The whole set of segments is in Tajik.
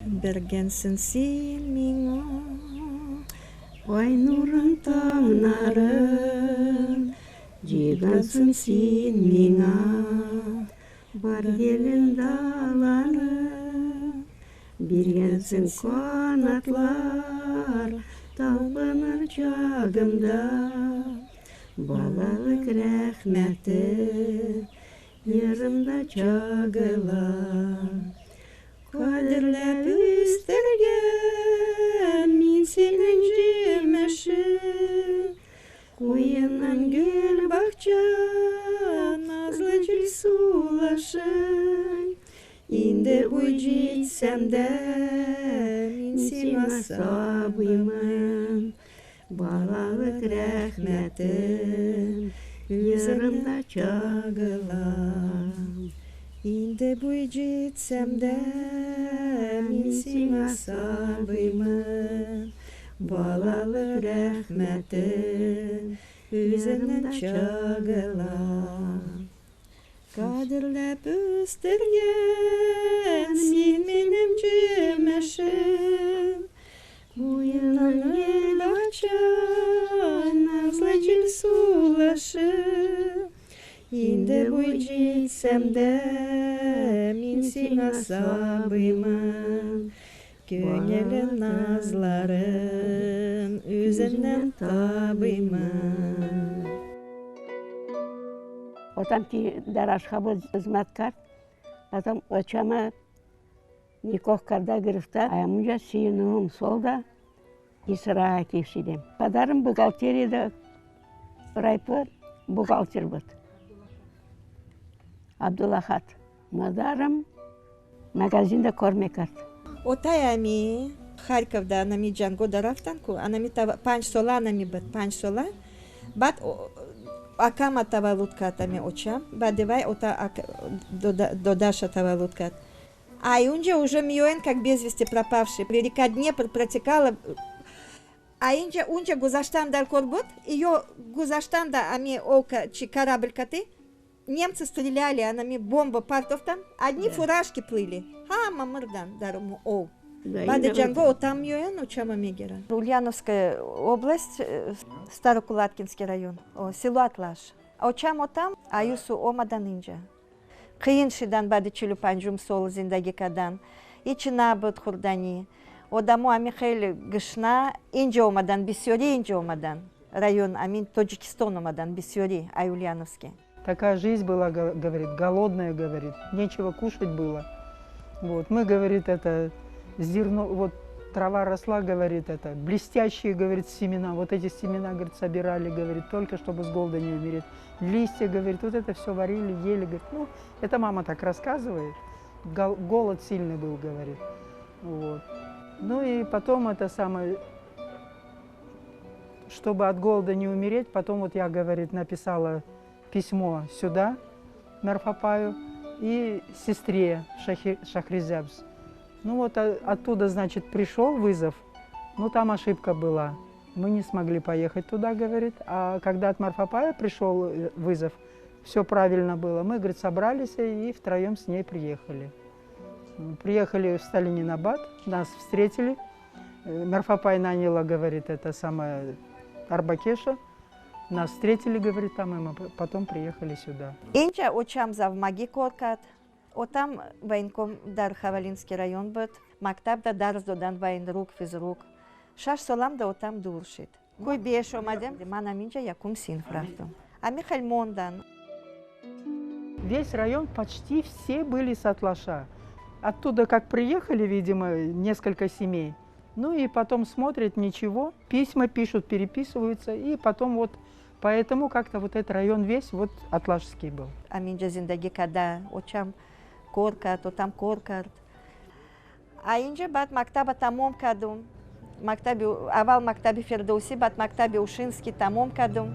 Биргәнсең син миңа. Ай нурын, таңнарын җыйгансың син миңа. Бар илен, даланы биргәнсең канатлар, талпыныр чагымда. Балалык рәхмәте йырымда чагыла. Кадерләп үстергән мин синең җимешең. Куеның гөл бакча, назлы җил сулышың. Инде буй җитсәм дә, мин сиңа сабыймын. Балалык рәхмәтем йырымда чагыла. Инде буй җитсәм дә, мин сиңа сабыймын. Балалык рәхмәтем үзеңнән чагыла. Кадерләп үстергән син минем җимешем. Куеның гөл бакча, назлы җил сулышы. Инде буй җитсәм дә, мин сиңа сабыймын. Күңелем назларын үзеңнән табыймын. Отам ки дар Ашхабод хизмат кард, потом очама никоҳ карда гирифта, амунҷа 39-ум сол да Исра кешидем. Падарым бухгалтерияда, райпо бухгалтер буд. Абдулахат. Модарам магазинда кор мекард. Отай ами Харьковда анами ҷангода рафтан ку, анами 5 сола анами буд, 5 сола. Баъд акама таваллуд кард ами очам, баъди вай ота додаша таваллуд кард. А и унҷа уже миёянд как без вести пропавший. Река Днепр протекала, а инҷа унҷа гузаштан дар кор буд, ё гузаштан да ами ока чи корабль кати немцы стреляли, анами бомба партофтан, одни фуражки плыли, ҳама мурдан дар ов. Баъди ҷанго отам меоянд, очама мегиранд. Ульяновская область, Старокулаткинский район, село Атлаш. Очам отам аюсу омадан инҷа. Қиин шидан, баъди 45-ум сол зиндагӣ кардан, ҳичи набуд хӯрданӣ, одамо ами хеле гушна инҷа омадан, бисёрӣ инҷа омадан, район амин Тоҷикистон омадан бисёрӣ ай Ульяновский. Такая жизнь была, говорит, голодная, говорит, нечего кушать было. Вот, мы, говорит, это зерно, вот трава росла, говорит, это блестящие, говорит, семена, вот эти семена, говорит, собирали, говорит, только чтобы с голода не умереть. Листья, говорит, вот это все варили, ели, говорит. Ну, это мама так рассказывает. Голод сильный был, говорит. Вот. Ну и потом это самое, чтобы от голода не умереть, потом вот я, говорит, написала письмо сюда, Марфа апаю, и сестре Шахризябз. Ну вот оттуда, значит, пришел вызов, но там ошибка была. Мы не смогли поехать туда, говорит. А когда от Марфа апая пришел вызов, все правильно было. Мы, говорит, собрались и втроем с ней приехали. Приехали в Сталинабад, нас встретили. Марфа апай наняла, говорит, это самое арбакеша. Нас встретили, говорит, там, и мы потом приехали сюда. Инҷа очам завмагӣ кор кард. Отам военком дар Ховалинский район буд. Мактабда дарс додан, военрук, физрук. 6 солам да отам дур шид. Кӯй беш омадем. Манам инҷа якум синф рафтам. Ами хел мондан. Весь район, почти все были с Атлаша. Оттуда как приехали, видимо, несколько семей. Ну и потом смотрят, ничего, письма пишут, переписываются, и потом вот поэтому как-то вот этот район весь вот атлашский был. Аминҷа зиндагӣ карда, очам кор кард, отам кор кард. А инҷа баъд мактаба тамом кардум. Мактаби аввал мактаби Фирдоусӣ, баъд мактаби Ушинский тамом кардум.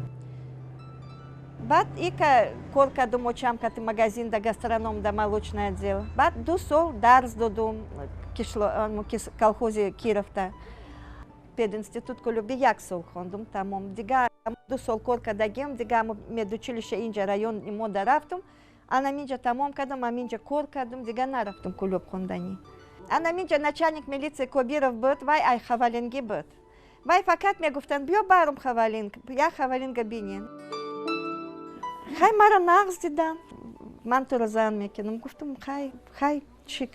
Баъд ика кор кардум очам кати магазин да, гастроном да, молочный отдел. Баъд 2 сол дарс додум колхози Кировта. Пединститут Кулюби як сол хондум, тамом. Дига 2 сол кор кардагим, дига медучилище инҷа райони мо да рафтум. Анам инҷа тамом кардам, ам инҷа кор кардум, дига нарафтум Кулюб хонданӣ. Анаминҷа начальник милиция Кобиров буд, вай ай Хавалингӣ буд. Вай фақат мегуфтанд: «Биё барум Хавалинг, як Хавалинга бинен». Хай, мара нағз дидам. «Ман туро зан мекунам», гуфтам. Хай, хай, чӣ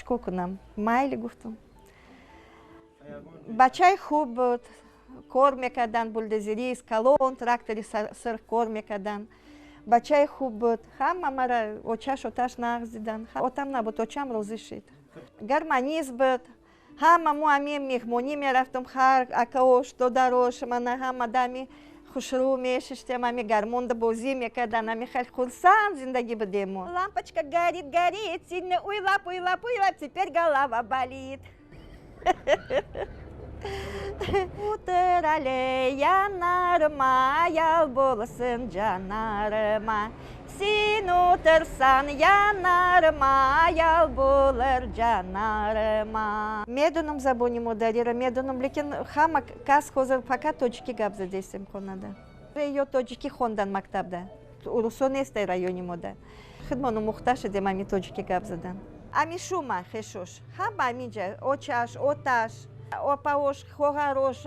кор кунам, майли, гуфтам. Бачаи хуб буд, кор мекардан, бульдозерист, калон трактори сирх кор мекардан. Бачаи хуб буд. Ҳама мара очаш, оташ нағз дидан. Отам набуд, очам розӣ шид. Гармонист буд. Ҳама мо ами меҳмонӣ мерафтам, ҳар акаош, додарош, мана ҳама дами хушрӯ мешиштем, ами гармонда бозӣ мекардан, ами хеле хурсанд зиндагӣ будем мо. Лампочка горит, горит сильно, уй лап, уй лап, уй лап, теперь голова болит. Утыр әле янарыма, ял булсын җаннарыма. Син утырсаң янарыма, ял булыр җаннарыма. Медонам забони модариро, медонам, лекин ҳама кас ҳозир фақат тоҷикӣ гап задестем хонада. Ё тоҷикӣ хондан мактабда. Урусо нест райони мода. Худмону мухта шудем ами тоҷикӣ гап задан. Ами шума хешош. Ҳама аминҷа, очаш, оташ, опаош, хоҳарош,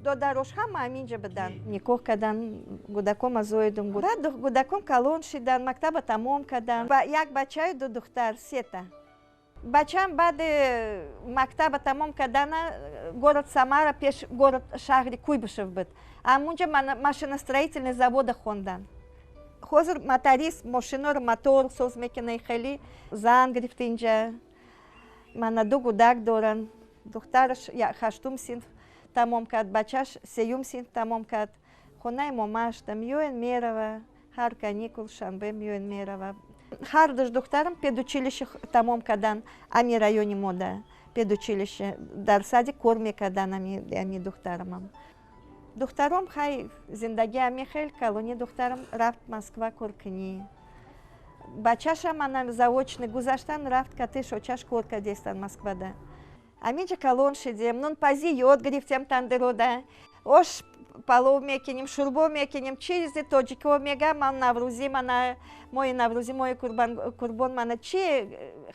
додарош ҳама аминҷа будан. Никоҳ кардан, гудакома зоидум. Баъд гудаком калон шидан, мактаба тамом кардан. Як бачаю ду духтар, сета. Бачам баъди мактаба тамом кардана город Самара, пеш город шаҳри Куйбышев буд. Амунҷа машиностроительный завода хондан. Ҳозир моторист, мошиноро мотор соз мекунад хеле. Зан гирифта инҷа. Мана ду гудак доранд. Духтараш ҳаштум синф тамом кард, бачаш сеюм синф тамом кард. Хонаи момашда меоян, мерава, ҳар каникул шанбе меоян, мерава. Ҳар душ духтарам педучилище тамом кардан ами райони мода. Педучилище дар садик кор мекардан ами духтарамам. Духтаром хай, зиндагӣ ами хел. Калони духтарам рафт Москва коркунӣ. Бачашам ана заочный гузаштан, рафт катиш очаш кор кардестан Москвада. Аминҷа калон шидем, нунпазӣ ёд гирифтем, тандирода ош палов мекунем, шӯрбо мекунем. Чизи тоҷикиҳо мегӯям, ман наврӯзӣ, мана моҳи наврӯзӣ, моҳи курбон, мана чи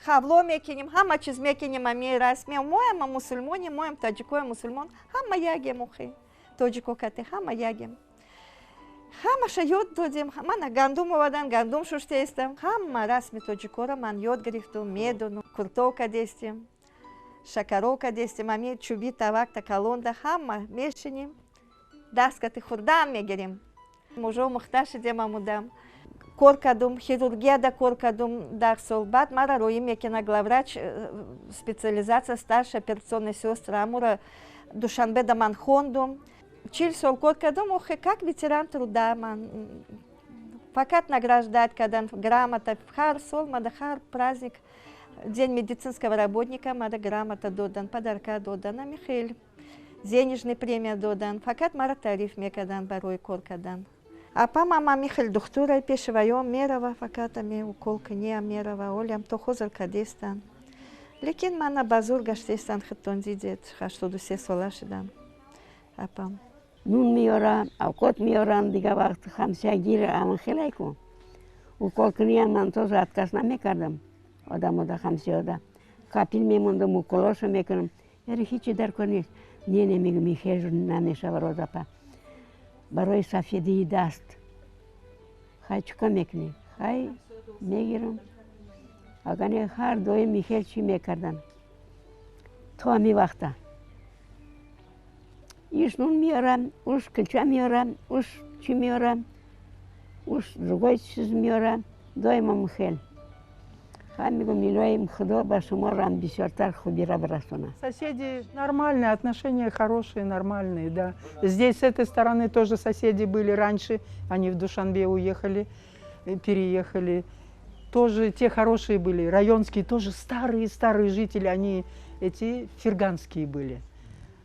хавло мекунем, ҳама чиз мекунем. Ами расми моям мусулмонем, моям тоҷикои мусулмон, ҳама ягем. Охи, тоҷико кати ҳама ягем, ҳамаша ёд додем. Мана гандум овардан, гандум шуштаистам. Ҳама расми тоҷикоро ман ёд гирифтум, медонам. Куртов кадестем, шакаро кадестем, ами чӯби тавакта калонда ҳама мешинем, даст кати хӯрдан мегирем. Мужо мухта шидем. Амудам кор кардум, хирургияда кор кардум 10 сол. Баъд мара роӣ мекунад главврач, специализация старшая операционная сестра. Амура Душанбеда ман хондум. 40 сол кор кардум. Охи, как ветеран труда ман фақат награждать кардан, грамота ҳар сол мада, ҳар праздник, день медицинского работника, мада грамота додан, подарка додан, ами хел денежный премия додан. Фақат мара таъриф мекардан барои кор кардан. Апам ами хел духтура, пеши ваём мерава, фақат ами укол кунӣ мерава. Олям то ҳозир кардестан, лекин мана ба зур гаштестан. Худтон дидед, 83 сола шудам апам. Нун меёрам, авқот меёрам, дига вақт ҳамсиягир ама хелайку. Укол куниям ман тоже отказ намекардам. Одамода, ҳамсиёда. Капель мемондам, уколошо мекунам. Яре, ҳичи дар кор нест. Не, не, мегӯм, хеж намешава, Розапа. Барои сафедии даст. Хай, чӣ мекунӣ? Хай, мегирам. Агар не, ҳар доим михел чӣ мекардан. То ҳами вақта. Иш нун меёрам, уш килча меёрам, уш чӣ меёрам, уш другой чиз меёрам, доимо михел. Хай, мегӯм, илоҳим Худо ба шумо рам бисёртар хубира бирасона. Соседи нормальные, отношения хорошие, нормальные, да. Здесь с этой стороны тоже соседи были раньше, они в Душанбе уехали, переехали. Тоже те хорошие были, районские тоже старые-старые жители, они эти ферганские были.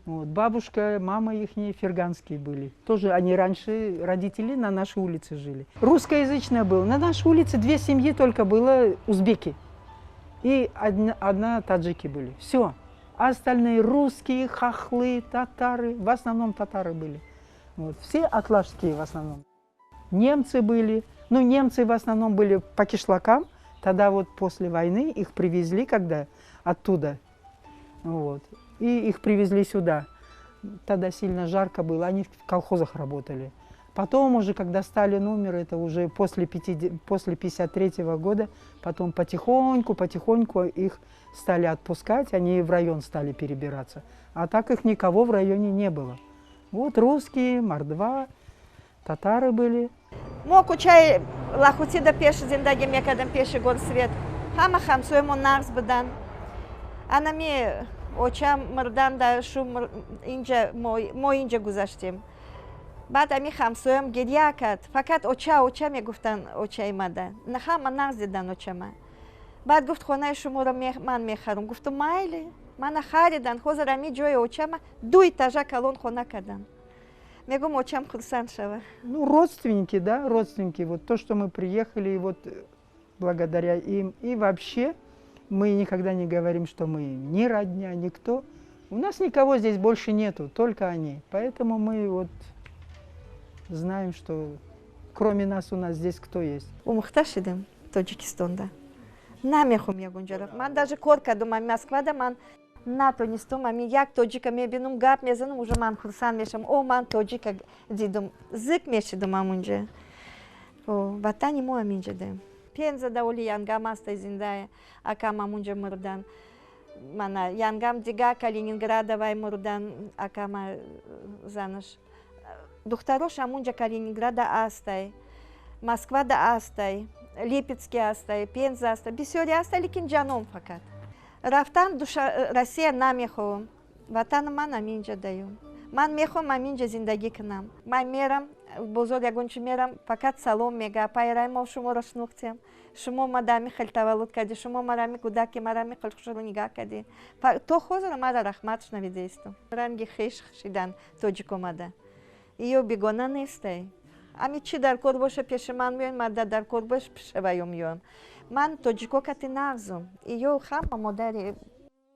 Вот, бабушка, мама их ферганские были. Тоже они раньше, родители на нашей улице жили. Русскоязычная был. На нашей улице две семьи только было узбеки. И одна таджики были. Все. А остальные русские, хохлы, татары. В основном татары были. Вот. Все атлашские в основном. Немцы были. Ну, немцы в основном были по кишлакам. Тогда вот после войны их привезли, когда оттуда. Вот. И их привезли сюда. Тогда сильно жарко было, они в колхозах работали. Потом уже, когда Сталин умер, это уже после 1953 года, потом потихоньку, потихоньку их стали отпускать, они в район стали перебираться. А так их никого в районе не было. Вот русские, мордва, татары были. Мо кӯчаи Лахутида пеш зиндагӣ мекардем, пеши горсовет. Ҳама ҳамсоямон нағз будан. Анами очам мурдан да шу инҷа мо инҷа гузаштем. Баъд ами ҳамсоям гирья кард. Фақат оча, оча мегуфтанд очаи мада. Ҳама нағз дидан очама. Баъд гуфт, хонаи шуморо ман мехарам. Гуфтум, майли. Мана харидан. Ҳозир ами ҷои очама ду этажа калон хона карданд. Мегум, очам хурсанд шава. Ну, родственники, да, родственники. Вот то, что мы приехали, вот благодаря им. И вообще мы никогда не говорим, что мы ни родня, никто. У нас никого здесь больше нету, только они. Поэтому мы вот знаем, что кроме нас у нас здесь кто есть. Омӯхта шидем Тоҷикистонда. Намехом ягон ҷо рафт. Ман даже кор кардум ами Москвада, ман натонистум, ами як тоҷика мебинум, гап мезанам, уже ман хурсанд мешавам. О, ман тоҷика дидум. Зик мешидум амунҷа. Ватани мо аминҷа дем. Пензада оли янгам аста зиндая, акам амунҷа мурдан. Мана янгам дига Калининграда вай мурдан, акама занаш. Духтарош амунҷа Калининграда астай, Москвада астай, Липецке астай, Пенза астай, бисёре астай, лекин ҷаном фақат. Рафтан Россия намехоҳам. Ватани ман аминҷа даюм. Ман мехоҳам аминҷа зиндагӣ кунам. Ман мерам, бозор ягон чи мерам, фақат салом мега. Апай, мо шуморо шинохтем. Шумо мада ами хел таваллуд кардӣ, шумо мара ами кӯдаки мара ами хел хушро нигаҳ кардӣ. То ҳозир мара раҳмат шунавидаистум. Ранги хеш шидан тоҷик омада. Ё бегона нестай. Ами чӣ дар кор боша, пеши ман меоянд, мада дар кор бош, пешаваё меоям. Ман тоҷико кати нағзум. Ё ҳама модари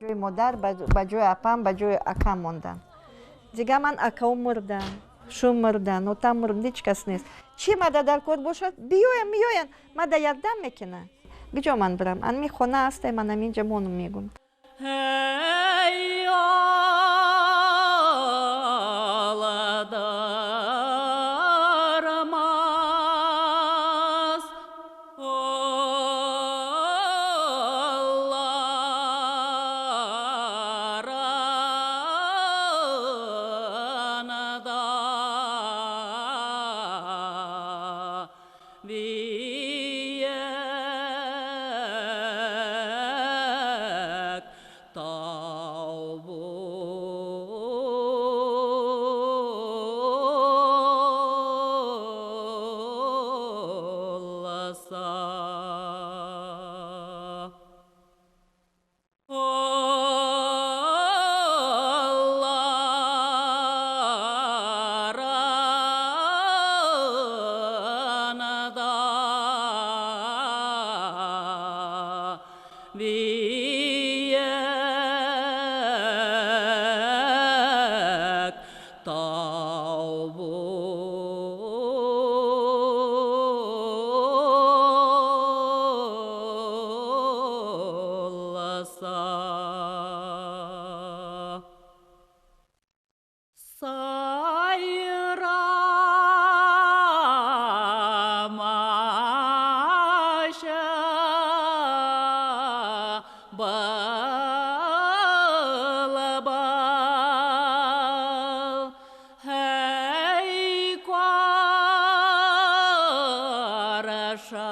ҷои модар ба ҷои апам, ба ҷои акам мондан. Дигар ман акао мурдан, шу мурдан, отам мурдан, ҳеҷ кас нест. Чӣ мада дар кор бошад, биёян, меоян, мада ярдам мекунанд. Куҷо ман бирам? Ами хона ҳастай, ман аминҷа монум мегум. Шамада.